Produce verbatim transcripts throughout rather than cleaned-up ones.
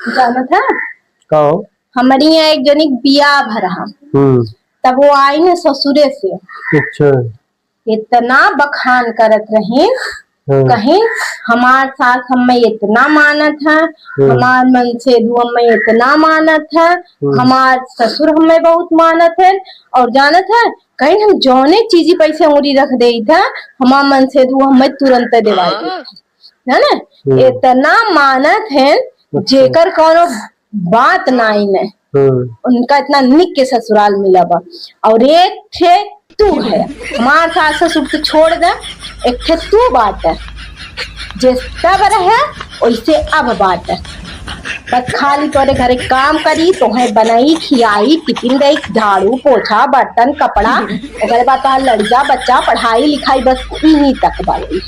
जानत है? का हो? हमरी यहाँ एक जनी बियाह भरा, हम्म। तब वो आई न ससुरे से। अच्छा। इतना बखान करत रही, हाँ। कहीं हमार सास हमें इतना मानत है, हाँ। हमार मनसेधू हमें इतना मानत है, हाँ। हमार ससुर हमें बहुत मानत है। और जानत है, कहीं हम जौने चीजी पैसे उंगली रख देई था, हमार मनसेधू हमें तुरंत देवाई देत है, है ना? हम्म। इतना मानत है, अच्छा। जेकर कौनो बात नाई ने। हम्म। उनका इतना निक के ससुराल मिला बा। और एक ठे तू है, हमार सास ससुर तो छोड़ दे, एक ठे तू बाटे, जे तब रहे वैसे अब बाटे। बस खाली तोरे घरे काम करी, तोहे बनाई, खियाई, टिफिन दई, झाड़ू, पोछा, बर्तन, कपड़ा, ओकरे बाद तोहार लड़िका, बच्चा, पढ़ाई, लिखाई, बस इही तक बाटे।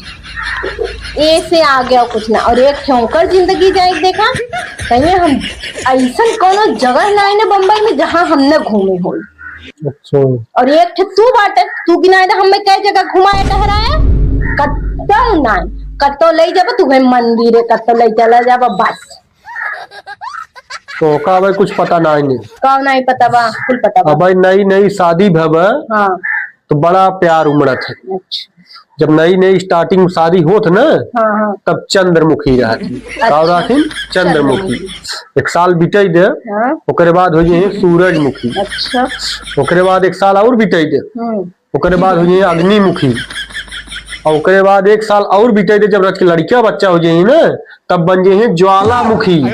ए से आगे और कुछ ना। और एक ठे ओकर जिंदगी जाए देखा, कहीं हम ऐसन कोनो जगह ना है ना बम्बई में जहाँ हम न घूमे होई। अच्छा। और एक ठे तू बाटे, तू गिनाए दे हमें कई जगह घुमाए टहराए, कत्तो ना, कत्तो ले जाबो तू है मंदिर है, कत्तो ले चला जाबो बस। तो ओका भाई कुछ पता ना है नहीं। का नहीं पता बा, कुल पता बा। अब भाई नई नई शादी भवा, हाँ। तो बड़ा प्यार उमड़त है। अच्छा। जब नई नई starting शादी होत ना, हाँ, हाँ। तब चंद्रमुखी रहत ही। अच्छा। का रहत ही? चंद्रमुखी। चंद्रमुखी। एक साल बीतई दे, हाँ। ओकरे बाद हो जाए सूरजमुखी। अच्छा। ओकरे बाद एक साल और बीतई दे, हम्म। ओकरे बाद हो जाए अग्निमुखी। और ओकरे बाद एक साल और बीतई दे, जब रच के लड़किया बच्चा हो जाए ना, तब बन जाए ज्वालामुखी।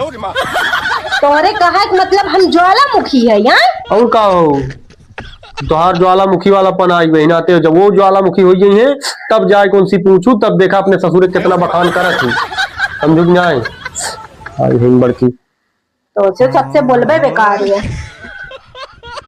तोहरे कहा के मतलब हम ज्वालामुखी है यार? और का हो? तोहार ज्वालामुखी वाला पन आई बहिन आते हो, जब वो ज्वालामुखी हो गई है, तब जाए कौन सी पूछू, तब देखा अपने ससुरे कितना बखान करत ही। समझू कि नहीं? आई बहिन बड़की। तो से सबसे बोलबे बेकार है।